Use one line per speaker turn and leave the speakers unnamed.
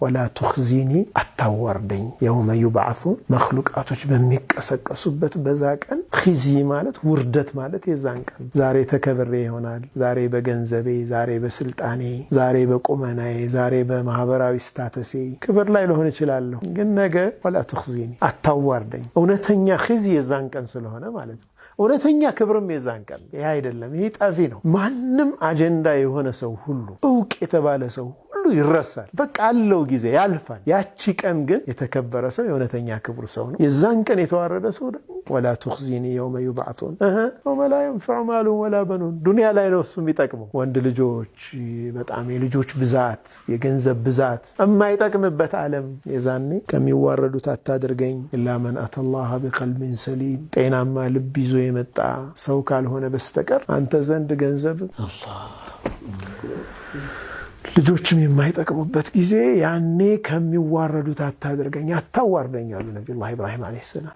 ولا تخزني አታዋርደኝ፣ يوم يبعثون መክሉቃቶች በሚቀሰቀሱበት በዛ ቀን። خزي ማለት ውርደት ማለት የዛን ቀን ዛሬ ተከብሬ ይሆናል፣ ዛሬ በገንዘቤ፣ ዛሬ በስልጣኔ፣ ዛሬ በቁመናዬ፣ ዛሬ በማህበራዊ status ኤ ክብር ላይ ልሆን እችላለሁ፣ ግን ነገ ولا تخزني አታዋርደኝ። እውነተኛ خزي የዛን ቀን ስለሆነ ማለት ነው። እውነተኛ ክብርም የዛን ቀን ይህ አይደለም፣ ይህ ጠፊ ነው። ማንም አጀንዳ የሆነ ሰው ሁሉ፣ እውቅ የተባለ ሰው ሁሉ ይረሳል። በቃ አለው ጊዜ ያልፋል። ያቺ ቀን ግን የተከበረ ሰው የእውነተኛ ክቡር ሰው ነው። የዛን ቀን የተዋረደ ሰው ደግሞ ولا تخزني يوم يبعثون يوم لا ينفع مال ولا بنون። ዱንያ ላይ ነው እሱ የሚጠቅመው። ወንድ ልጆች በጣም የልጆች ብዛት፣ የገንዘብ ብዛት የማይጠቅምበት ዓለም የዛኔ ከሚዋረዱት አታድርገኝ። إلا من أتى الله بقلب سليم፣ ጤናማ ልብ ይዞ የመጣ ሰው ካልሆነ በስተቀር አንተ ዘንድ ገንዘብ ልጆችም የማይጠቅሙበት ጊዜ ያኔ ከሚዋረዱት አታድርገኝ፣ አታዋርደኝ አሉ ነቢዩላህ ኢብራሂም ዓለይሂ ሰላም።